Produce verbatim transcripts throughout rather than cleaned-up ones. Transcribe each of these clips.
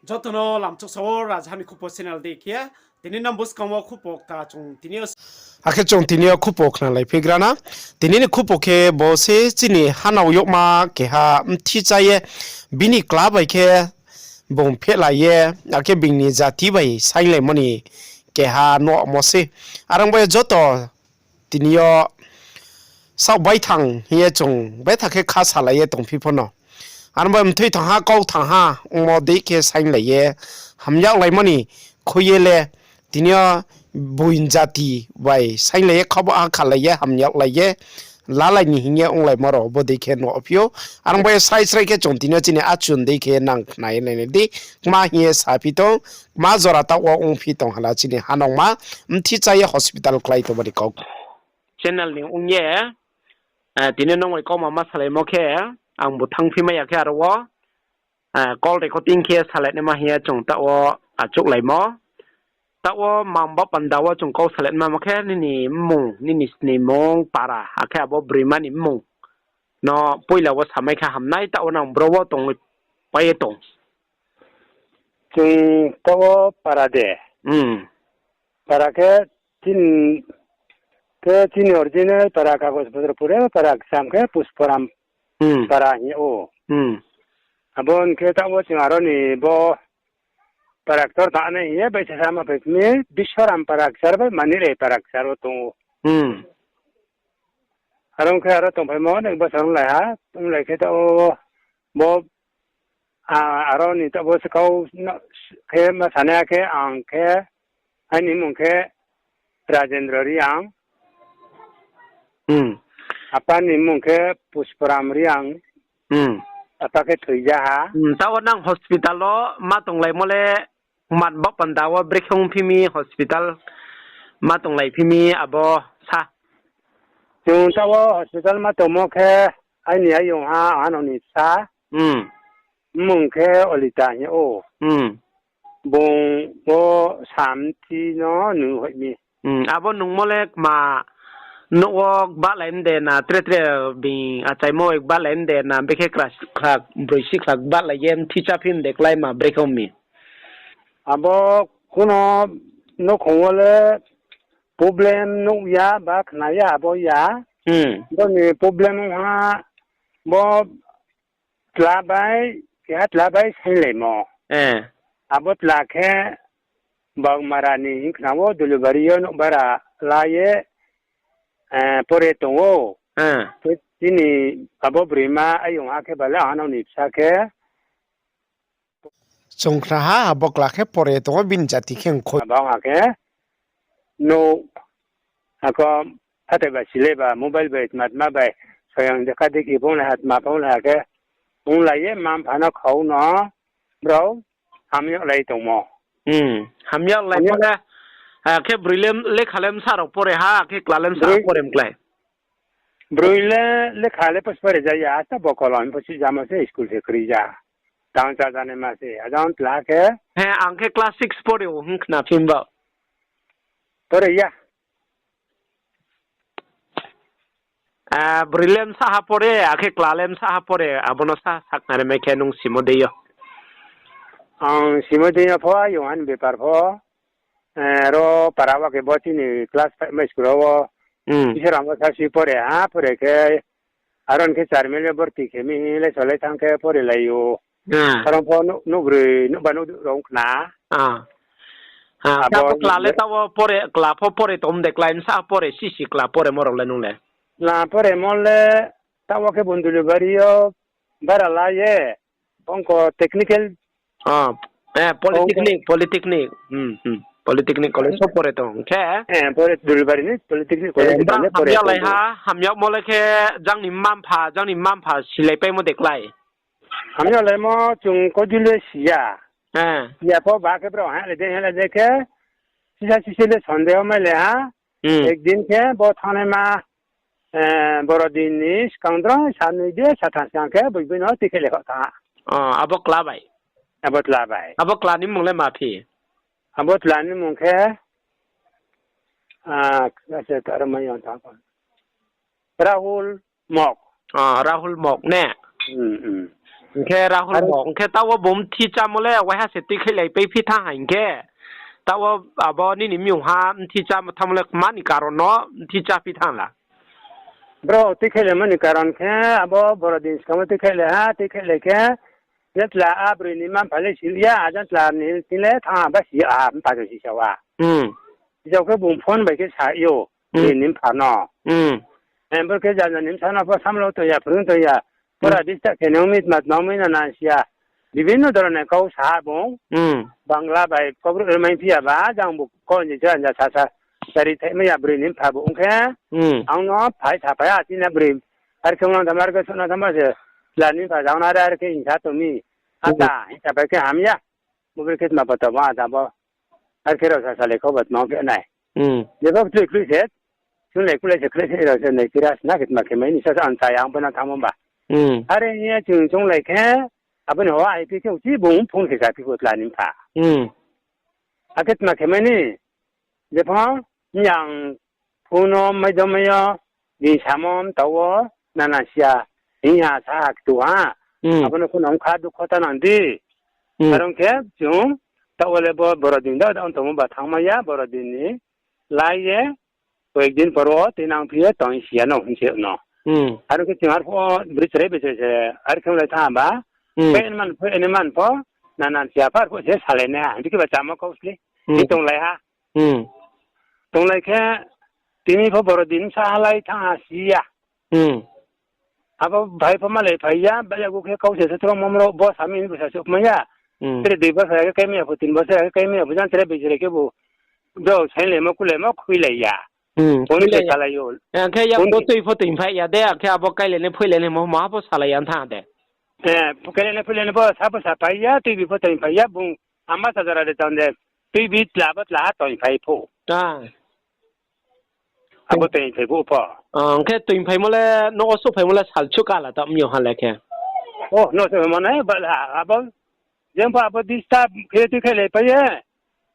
Joto no lamchoksa wo Rajaha ni Khupo channel dei khe, tini nang buskang wo khupo kta chung tini yo, akhe chung tini yo khupo khnalaiphi gra na. Tini ni khupo khe bo se chini hanao yagma keha mthi chá ye, bini kla bai khe bung phehlai ye, akhe bini jati bai sainglaimo ni keha nomo se. Are ong bai ye joto tini yo saoh baithang hing ye chung betha khe kha salai ye tongphi pho no. Are ong bai mthoi thang ha, kau thang ha, ongmo dei khe sainglai ye, hamyaglaimo ni khui ye le, tini yo buin jati bai sainglai ye, khabo ha khalai ye, hamyaglai ye, lalai ni hing ye onglaimo rao bo dei khe nuhphi ou. Are ong bai ye srai srai khe chung tini yo chini achun dei khe nang khna ye nai nai di, kma hing ye saphi tong, kma jora taoh wo ongphi tong hala chini hanongma, mthi chá ye hospital klái tongmo ni kau. Channel ni ong ye, tini nung bai kauma ma salaimo khe, angbu thanngphi mai ya khe aro wo, call recording khe salainaima hing ye chung taoh wo achouhlaimo. Taoh wo mang ba panda wo chung kau salainaima khe nini mmung, nini snimung, para, akhe abo broima ni mmung no poila wo samai khe hamnai, taoh wo nang bro wo tong pai ye tong. Chung taoh wo para de. Para khe chini, khe chini original para kagoj potro pure para kcham khe Pusporam para hing ou. Abo ni khe taoh wo chung aro ni bo para ktor tangnai hing ye baisa sama phai mi, Biswaram para kchar bai Manire para kchar wo tong ou. Aro ong khe aro tongphaimo ni bosor onglai ha, onglai khe taoh wo bo, aro ni taoh bo se kau khe ma sanai ha khe ang khe, aini mmung khe Rajendra Reang, apa ni mmung khe Pusporam Reang, apa khe thoija ha. Taoh wo nang hospital wo ma tonglaimo le, man ba panda wo brekhe ongphi mi hospital ma tonglaiphi mi abo sa. Chung taoh wo hospital ma tongmo khe aini ayong ha, ano ni bsa. Mmung khe Olita hing ou. Bung bo samthi no nuh hoih mi. Abo nungmo le kma nouh wo gbahlai mde na, tre tre bini achaimo gbahlai mde na, bekhe kla broi si kla gbahlai ye mthi cháphi mde kláima brekhe ong mi. Abo kuno nouhkhong wo le problem nuh ya ba khna ya abo ya. Bo ni problem ong ha, bo tla bai, keha tla bai sainglaimo. Abo tla khe Bagmara ni hing khna wo Dulubari yo nouh bara la ye, pore tong ou. Chini abo broima ayong ha khe bale ano ni bsa khe. Chung khna ha, abo kla khe pore tong ou, bini jati khe mkhoi. Abo ha khe, nouh, ako, phathai ba sile ba, mobile bai, tma tma bai, soyang dekha dekhi phonglai ha, tma phonglai ha khe, onglai ye, mma mpha no khau no, brao, hamyaklai tongmo. Hamyaklai pho le, akhe broi le, lekha le bsa rao pore ha, akhe kla le bsa rao pore mklái. Broi le lekha le pho pore ja ya, ata bo kolom pho si jamo se school se kri ja. Tang cha janaima se, ajang tla khe. He, ang khe class six pore ou hing khna phi ba. Pore ya. Broi le bsa ha pore, akhe kla le bsa ha pore, abo no sa sakhnari mai khe nung simo dei yo. Ang simo dei yo pho, ayong ani bepar pho. Ro para wa khe bo chini class five mai school wo. Isor ang bo sasi pore ha, pore khe, aro ni khe charmel le borti khe mi hing le solai thanng khe pore lai ou. Aro pho nouh broi, nouh ba nouh rao ong khna. Abo kla le taoh wo pore, kla pho pore tong de klái bsa pore, sisi kla poremo rao le nung le. Kla poremo le, taoh wo khe Bondulibari yo bara la ye, ongko technical, polytechnic, polytechnic, polytechnic college wo pore tong khe. Pore Dulibari ni polytechnic college wo pore tong. Hamyaklai ha, hamyakmo le khe jang ni mma mpha, jang ni mma mpha silaipaimo de klái. Hamyaklaimo chung kodi le si ya. Si ya pho ba khe brao ha le de, ha le de khe. Sisa sisi le sonde wo mai le ha. Ekdin khe bo thanngnaima, boro din ni skang drao sanoi de satham skang khe boi boi no tikhe lekha thanng ha. Abo kla bai? Abo kla bai. Abo kla ni mmung le ma phi? Abo kla ni mmung khe, Rahul Mok. Rahul Mok ne? Hing khe Rahul bo, hing khe taoh wo bung mthi chámo le waiha se tuikhailai paiphi thanng ha hing khe, taoh wo abo nini myongha mthi chámo thanngmo le kma ni karon no mthi cháphi thanng la? Bro, tuikhailai mo ni karon khe, abo Borodin skang wo tuikhailai ha, tuikhailai khe, je tla a broi ni mma-mpha le si ya, ajang tla ni thing le thanng ha ba si ya, mpha jong sisa wa. Sisa khe bung phone bai khe sa yo, broi ni mpha no. Bor khe janja ni bsa no pho samlo tong ya, phrung tong ya. Pora disturb khe nung mi tma tma mi nana si ya. Bibhinno dhoroner kau sa ha bung. Bangla bai Kaubru rmaiphi ya ba, jang bu kau ni janja sasa. Chari thaimai ya broi ni mpha bo ong khe, ang no phai saphai ha, tini broi. Ar khe ong nang tama, ar khe suh nang tama se, tla ni mpha jang no are are khe hingsa tong mi. Ata, hingsa pai khe ham ya. Bo bre khe tma pata ba, ata bo. Ar khe rao sa salai kho ba tma ong khe nai. Jepho kchui kchui se, chunglai kulai se khlai se rao se nai serious na khe tma khe mai ni sa sa ang cha ya ang bo nang thanngmo ba. Are hing ye chung chounglai khe, abo ni hoha hai phi khe uchih bung phone khe saphi pho tla ni mpha. Akhe tma khe mai ni, jepho, yang phone no mai do mai yo, bini samo mtao wo, nana si ya, hing ha sa ha ktu ha. Abo no khuno ong kha dukho ta nang di. Are ong khe chung, taoh wo le bo Borodin da, da ong tongmo ba thanngmai ya, Borodin ni lai ye, koyek din por wo tuinang phi ye tong si ya no hing se no. Are ong khe chung arphuh wo bri chrai bai chrai se, are khe onglai thanng ha ba, khe ni man pho, ni man pho, nana si ya pho arphuh se salai nai ha, hing khe ba chamo kau sli, hi tonglai ha. Tonglai khe, tini pho Borodin sa halai thanng ha si ya. Abo bhai pho malai phai ya, ba yagu khe kau se se trong mom rao bo sami ni bo sa se kmai ya. Tre dui bosor age kaimai ya pho, tin bosor age kaimai ya pho, jang tre bai chrai khe bo, brao sainglaimo, kulaimo, khuilai ya. Phone khe salai yo. Ang khe ya bo tui pho toingphai ya de, ang khe abo kailainai phoilainai mo, maha pho salai ya thanng de. Kailainai phoilainai pho sa pho saphai ya, tuibi pho toingphai ya, bung ama sa jora de tang de, tuibi tla bo tla ha toingphai pho. Abo toingphai pho pho. Ang khe toingphaimo le, nouh wo souhphaimo le sal chu kala ta myo ha le khe. O, nouh souhphaimo nai, ba la, abo, jeng pho abo disturb khe tui khe le pai ye.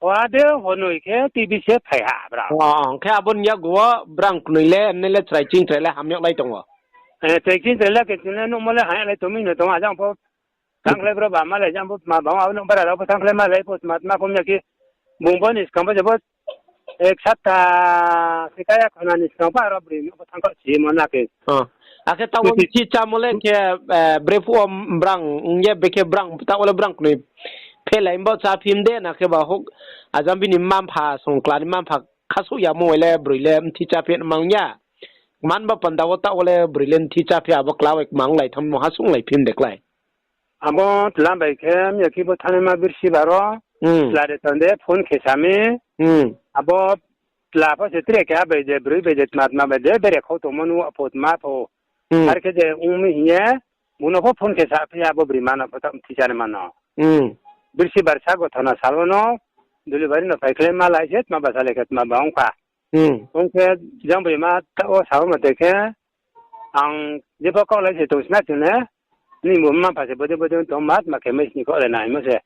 O, ade, honoi khe tuibi se phai ha, bra. Ang khe abo ni yagu wo brang knoi le, mne le chrai ching chrai le hamyag lai tong o. Chrai ching chrai le khe ching le nuhmo le hamyag lai tong mi no tong, ajang pho. Thanngkhlai bro ba malai jang bo tma bang, abo no bara rao pho thanngkhlai malai pho tma tma pho mya khe bung bo ni skang bo je bo ek sapta se kaya khona ni skang pho aro broi no pho thanngkha simo na khe. Akhe taoh wo mthi chámo le khe, brephuh wo brang ong ye bekhe brang taoh wo le brang knoi phelai bo chá phim de na khe ba houh, ajang bini mma-mpha song kla ni mma-mpha khasouh yamo le broi le mthi chá phi mang ya. Man ba panda wo taoh wo le broi le mthi chá phi abo kla bai kma onglai thanng mo ha sunglai phim de klái. Abo tla bai khe, mya khe bo thanngnaima birsibar wo, tla de tong de phone khe sa mi, abo tla pho se tre khe a bai de, broi bai de, tma tma bai de, bere khau tongmo nuh pho tma pho. Ar khe je ong mi hing ye, bung no pho phone khe saphi ya, abo broi ma no pho ta mthi chánaima no. Birsibar sa gothona sal wo no, delivery no phaikhlai malai se, tma ba salai khe tma ba ong kha. Ong khe, jang bai ma taoh wo sa wo ma tei khe, ang jepho kaohlai se tong sna chung le, nini bo mma-mpha se bodei bodei tong ma, tma khe mai sni kaohlai naimo se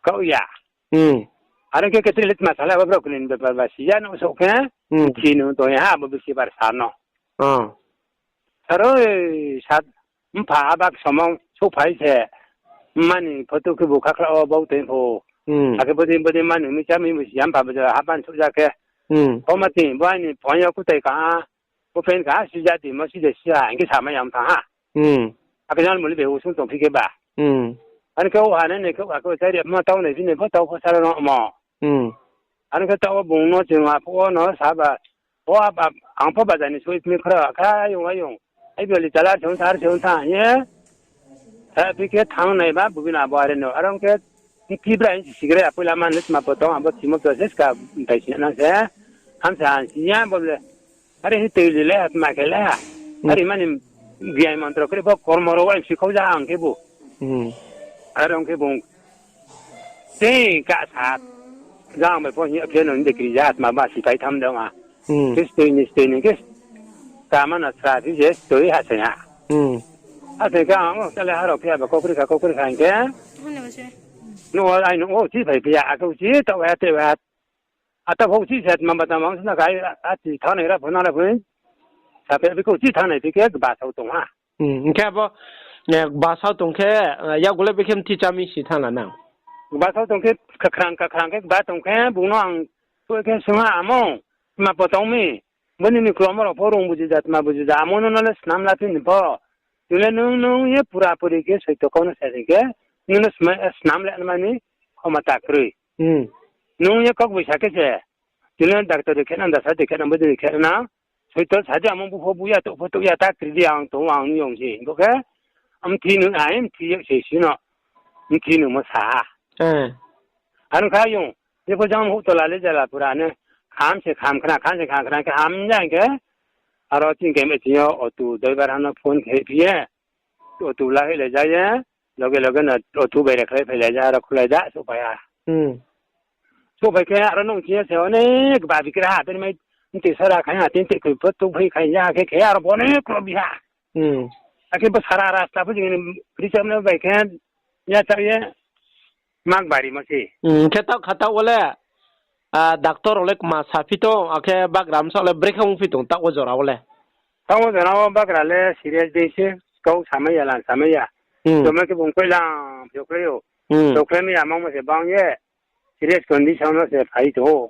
kaoh ya. Are khe khe tre le tma salai abo brao knoi ni bepar ba si ya no souh khe, thi no tong ya ha abo birsibar sa no. Saroi sa mpha aba somong souhphai se, mma ni photo khe bu khakhla wo bau tong pho. Akhe bodei bodei manoi mi chá mi bo si ya mpha bo ja hapan souh ja khe. Bo ma tini bo aini phone yo kutai ka ha, bo pen ka ha, si ja di mo si de si ha hing khe samai ya mpha ha. Akhe jang muli bai usung tongphi khe ba. Are khe o ha nai nai khe akhe chari ma tau nai bini pho tau pho sara no mo. Are khe taoh wo bung no chung aphuh wo no sa ba, o ang pho bazar ni soi mi khra kha ayong ayong. Ai bali chala ar se ong tha, ar se ong tha hing ye. Sa phi khe thanng nai ba, bubi no abo are no. Are ong khe, kibra hing si sigre, apoila man le tma pho tong, abo thimo to se ska, mtai si nang se. Hamsa si ya, bo le. Are hi tui li le, tma khe le. Are mani, giai montro kre bo, kormo rao, wa si khau ja ang khe bo. Are ong khe bung. Tei ka sa. Jang bai pho hing khe no ni de kri ja, tma ba si pai tham dong a. Khe stoi ni, stoi ni khe. Kama no sra di je stoi ha se ha. Ha se khe ang, o, tale ha rao khe ba kokri kha, kokri kha hing khe. Nuh wo, ai nuh wo, chi phai phi ya, akhe chi, taoh wa, te wa. Ata pho chi se, tma ba tma ong sna kha, a chi thanng nai ra pho, nang ra pho. Sa phe bi kau chi thanng nai phi khe, ba sao tong ha. Hing khe abo, Basao tong khe, yakgu le bekhe mthi chá mi si thanng la nang. Basao tong khe, kakhrang kakhrang khe ba tong khe, bung no ang soi khe swunng ha, amo, tma pho tong mi, bo nini klomo rao pho rung buju ja, tma buju ja, amo no no le snam la phi ni pho. Tile nung nung ye pura puri khe soito kau no sa sing khe, nung no sma-, snam le nma ni khoma ta kroi. Nung ye kau bai sa khe se, tile doctor de khe nang, dasa de khe nang, bo de khe nang, soito sa di, amo bu pho bu ya, touh pho touh ya, ta kri di, ang tong ang ni yong se. Bo khe, mthi nung ai, mthi ye se si no, mthi nung mo sa ha. Ano kha yong, je pho jang houh tola le jala pura ne, kham se kham khna, kham se kham khna khe ham ja khe, aro ching khe me ching yo auto driver ha no phone khe phi ye, auto la hoihlai ja ye, loge loge no auto bai re khlai phailai ja, aro khulai da, souhphai ha. Souhphai khe aro nung ching yo se onek ba bikra ha, tini mai mti sara khai ha, tini tei koi pho tongphai khai ya khe khe aro bo onek klo bi ha. Akhe bo sara rasta pho jing ni richam no bai khe ya chak ye mak bari mo se. Khe taoh kha taoh wo le, doctor rao le kma saphi tong, akhe bagra bsaoh le brekhe ongphi tong taoh wo jora wo le. Taoh wo jora wo bagra le serious dei se, kau samai ya, lang samai ya. Tongma khe bung koilang phio khlai ou. Tokhlai mai ya mangmo se bang ye. Serious condition no se phai tong ou.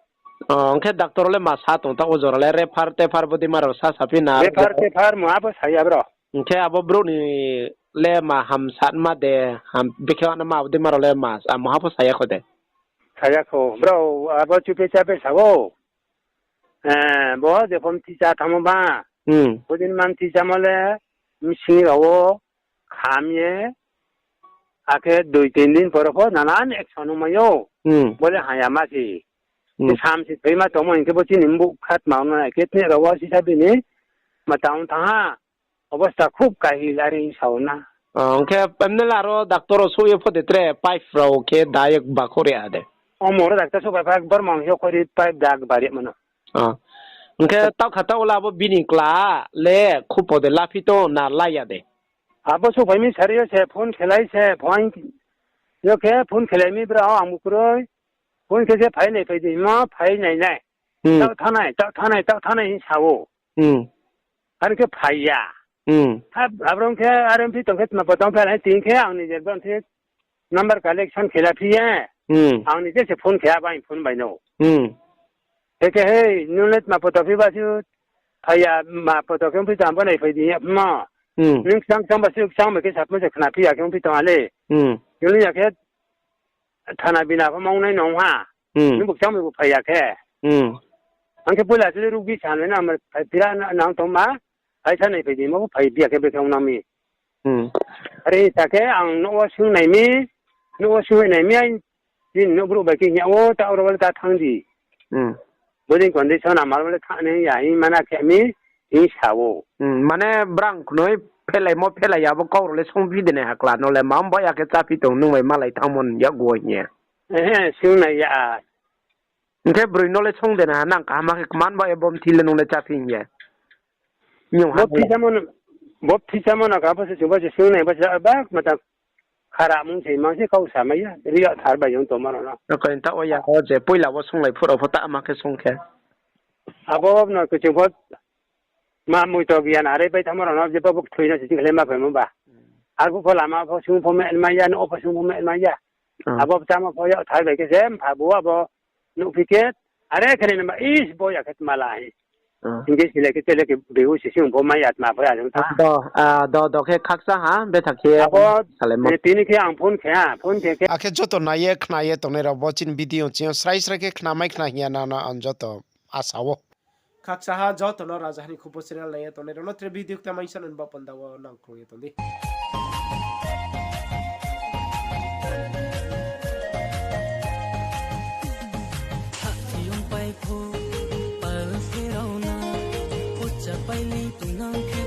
Ong khe doctor rao le ma sa tong taoh wo jora le, refer tefer bodei ma rao sa saphi na? Refer tefer mo abo sa ya bro. Ong khe abo brouh ni le ma hamsatma de, bekhe anama bodei ma rao le ma, amo ha pho sa ya kho de. Sa ya kho bro, abo chupe chape sa ou. Bo je pho mthi chá thanngmo ba. Bodei ma mthi chámo le, bsing rao wo kham ye, akhe dui tin din poro pho nanan action ongmai ou. Bo le haya ma se. Sam se thoima tongmo hing khe bo chini mbuh khatma no nai khe tini rao wo sisa bini ma tang thanng ha. Obosta khub kahil are hing sa ou na. Ong khe emne le aro doctor rao souh ye pho de tre pipe rao khe da ye bakho ri ha de. Omo ro doctor souh bai pha bormang yo khori pipe da bari mano. Ong khe taoh kha taoh wo le abo bini kla le khupo de laphi tong na la ya de. Abo souhphai mi sari yo se phone khelai se phone yo khe phone khelai mi bro ang bu kroi. Phone khe se phai nai phai di hingmo phai nai nai. Taoh thanngnai, taoh thanngnai, taoh thanngnai hing sa ou. Are khe phai ya. Abrao khe are phi tong khe tma pho tong phi nai ting khe ang ni je bang the number collection khe la phi ye. Ang ni je se phone khe abo ang phone bai no. Khe khe, hei, nung le tma poto phi ba se, phai ya, ma poto khe ongphi tong bo nai phai di ya mo. Nung kchang kchang ba se kchang bai khe sapmo se khna phi ya khe ongphi tong a le. Nung le ya khe thana bina pho ma ong nai nong ha. Nung bo kchang bai bo phai ya khe. Ang khe poila se rugi sa nai na, phai phi ra nang tong ma. Phai sa nai phai di mo, phai phi ya khe bekhe ong nang mi. Are sa khe ang nouh wo swunng nai mi, nouh wo swunng nai mi, ai, chini nouh brouh bai khe hing ya, o, taoh ro le ta thanng di. Bodei condition ama le thanng nai ya hing mana khe mi, hing sa ou. Mane brang knoi phelaimo phelai ya bo kau rao le swunngphi de nai hakla no le, ma bai ya khe cháphi tong nung bai malai thanngmo ni yakgu wo hing ye. Swunng nai ya. Hing khe broi no le swunng de nai ha, nang kaham khe kman ba ye bo mthi le nung le cháphi hing ye. Bo mthi chámo no, bo mthi chámo no kaham pho se chung bo se swunng nai, bo se ba kma ta kharap mung se mang se kau sa mai ya, ri ya thar bai yong tongma rao no. Taoh wo ya, o je poila wo swunnglai phuh rao pho ta ma khe swunng khe. Abo no kching pho ma moito giyan are pai thanngmo rao no je bo kthoi no se ching khlai ma phaimo ba. Arphuh pho lama pho swunng pho ma mai ya, nouh pho swunng pho ma mai ya. Abo chámo pho yak thar bai khe se mpha bo abo nuhphi khe, are khe nai nma is bo ya khe tma la hi. Hing khe sile khe tele khe beu sisi ong bo mai ya tma pho ya jang tha. Do, do, do khe khakchang ha, betha khe abo salaimo. Tini khe ang phone khe ha, phone khe khe. Akhe joto nai ye khna ye tongnai rao bo chini video ching yo srai srai khe khna mai khna hing ya nang no ang joto asa ou. Khakchang ha joto no Rajaha ni Khupo channel nai ye tongnai rao no tre video kta mai sa nani ba panda wo nang krung ye tong di. Thahthi yong pai pho, pal se rao na, pocha pai ni tunang khe